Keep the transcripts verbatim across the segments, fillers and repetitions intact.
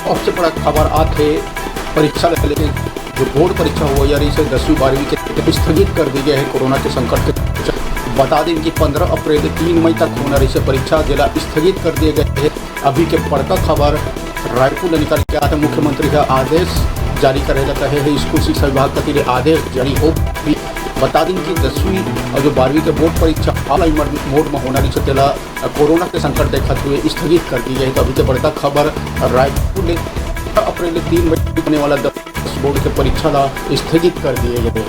सबसे बड़ा खबर आत हे परीक्षा ले लेके, जो बोर्ड परीक्षा होवइया रहिस हे दसवीं बारहवीं के, स्थगित कर दिए गए हे कोरोना के संकट के चलते। बता दें कि पंद्रह अप्रैल ले तीन मई तक होना रहिस हे परीक्षा, जेला स्थगित कर दिए गए हे। अभी के बड़का खबर रायपुर ले निकल के आत हे, मुख्यमंत्री ह आदेश जारी करे ला कहे हे, स्कूल शिक्षा विभाग कति ले आदेश जारी हो। बता दें कि दसवीं और जो बारहवीं के बोर्ड परीक्षा ऑनलाइन मोड में होना रहिस हे, तेला कोरोना के संकट देखत हुए स्थगित कर दिए गए हे। तो अभी के बड़का खबर रायपुर ले अप्रैल ले तीन मई होने वाला दस बोर्ड के परीक्षा ला स्थगित कर दिए गए।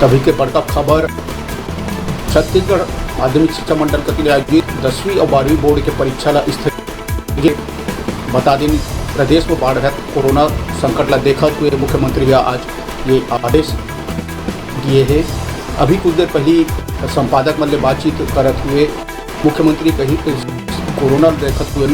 तभी के बड़का खबर, छत्तीसगढ़ माध्यमिक शिक्षा मंडल कति ले आयोजित दसवीं और बारहवीं बोर्ड के परीक्षा ला स्थगित। बता दें, प्रदेश में बाढ़त कोरोना संकट ला देखत हुए मुख्यमंत्री ह आज ये आदेश दिए हे। अभी कुछ देर पहली संपादक मन ले बातचीत करत हुए मुख्यमंत्री कही कि कोरोना देखत हुए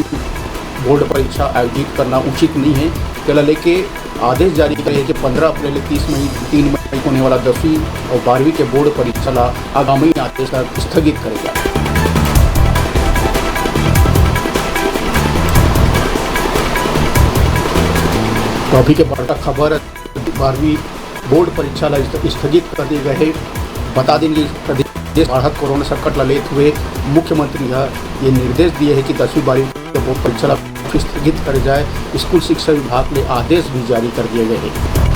बोर्ड परीक्षा आयोजित करना उचित नहीं है, तेला लेके आदेश जारी करे हे कि पंद्रह अप्रैल ले तीस मई, तीन मई को होने वाला दसवीं और बारहवीं के बोर्ड परीक्षा ला आगामी आदेश तक स्थगित करे जाए। तो अभी के बड़का खबर, बारहवीं बोर्ड परीक्षा ला स्थ-, स्थगित कर दिए गए हे। बता दें कि प्रदेश बाढ़त कोरोना संकट ला लेत हुए मुख्यमंत्री ह ये निर्देश दिए हे कि दसवीं बारहवीं के बोर्ड परीक्षा ला स्थगित करे जाए। स्कूल शिक्षा विभाग ले आदेश भी जारी कर दिए गए हे।